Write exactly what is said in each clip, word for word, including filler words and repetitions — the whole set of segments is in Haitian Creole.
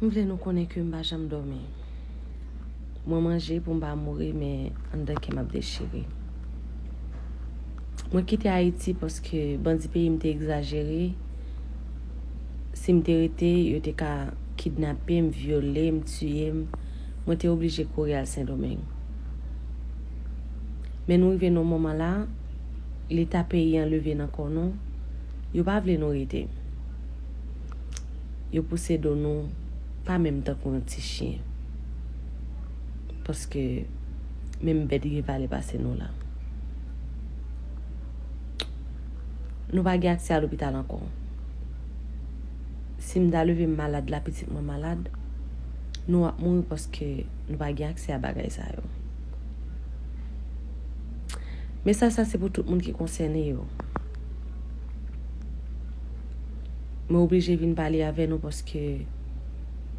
M vle nou konnen ke m pa janm dòmi. Mwen manje pou m pa mouri, men anndan kè m ap dechire. Mwen kite Ayiti paske bandi peyi m te egzajere. Si m te rete, yo te ka kidnape m, vyole m, tiye m. Mwen te oblije kouri al Sendomeng. Men nou rive nan moman la, Leta peyi an leve nan kò nou. Yo pa vle nou rete. Yo pouse do nou, pa menm tankou yon ti chen. Paske menm bèt gen valè pase nou la. Nou pa gen aksè a lopital ankò. Si m ta leve m malad la, pitit mwen malad, nou ap mouri paske nou pa gen aksè a bagay sa yo. Mesaj sa se pou tout moun ki konsène yo. Mwen oblije vin pale avè nou paske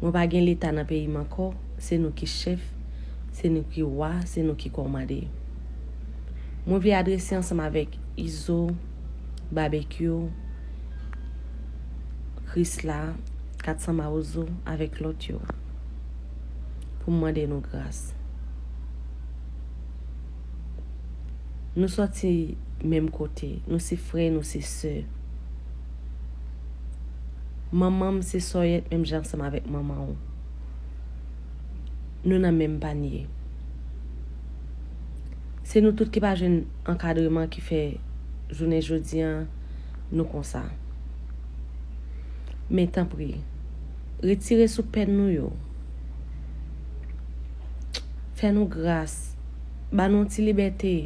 mwen pa gen Leta nan peyi m ankò. Se nou ki chèf, se nou ki wa, se nou ki kòmande. Mwen vle adrese ansanm avèk Izo, Babekyou, Krisla, Kat San Mawozo avèk lòt yo pou m mande nou gras. Nou sòti menm kote, nou se frè, nou se sè. Manman m se Sòyèt menm jan ansanm avèk manman w. Nou nan menm panye. Se nou tout ki pa jwenn ankadreman ki fè jounen jodi a nou konsa. Men tanpri, retire sou pèn nou yo. Fè nou gras. Ba nou ti libète.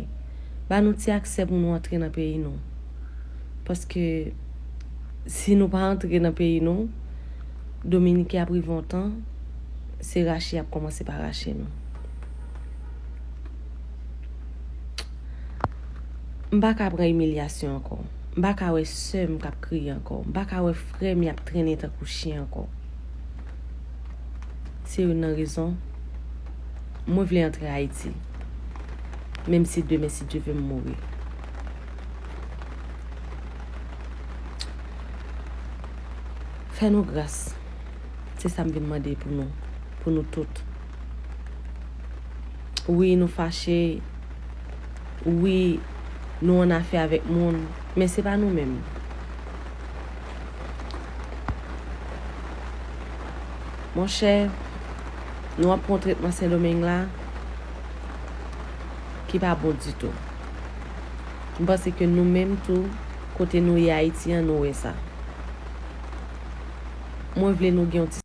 Ba nou ti aksè pou nou antre nan peyi nou. Paske si nou pa antre nan peyi nou, Dominiken ap rive yon tan, se rache y ap kòmanse pa rache nou. M pa ka pran imilyasyon ankò. M pa ka wè sè m k ap kriye ankò. M pa ka wè frè m y ap trennen tankou chen ankò. Se youn nan rezon mwen vle antre Ayiti. Menm si demen, si Dye vle, m mouri. Fè nou gras. Se sa m vin mande pou nou, pou nou tout. Wi, nou fache. Wi, nou annafè avèk moun, men se pa nou menm. Monchè, nou ap pran tretman Sendomeng la ki pa bon ditou. M panse ke nou menm tou, kote nou ye Ayiti an, nou wè sa. Mwen vle nou gen yon ti